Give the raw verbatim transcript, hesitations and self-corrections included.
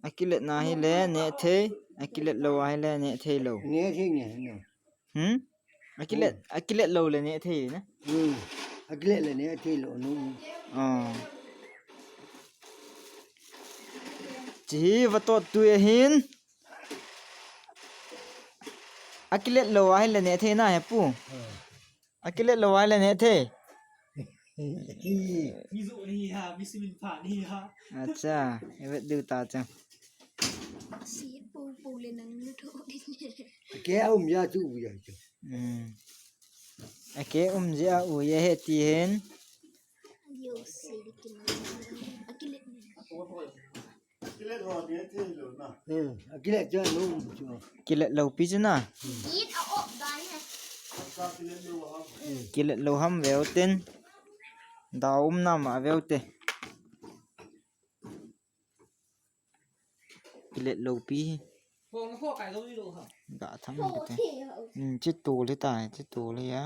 Akilet na hile neh thei, akilet lou a hile neh thei lou. Neh thei nge, no. Hmm? Akilet, akilet lou le neh thei na. Hmm. Akilet le neh thei lou, no. Ah. Chi hi vatot tui ahin. Akilet lou a hile neh thei na he pu. Ah. Akilet lou a hile neh thei. Mi jo ni ha, mi simin pha ni ha. Acha, ivet diu ta cha. Si pu pu le nang lu tho din. Ke um ya chu ya chu. Hmm. Ake um je a u ye he ti hen. Yo si di kin. Akilet ni. Hmm, akilet chu lou chu. Kilet lou pi chu na. It a op dai he. Kilet lou ham veu tin. Da um na ma veu te. Kilet lou pi. Ga tham pi te. Hmm, chi tu le ta, chi tu le ya.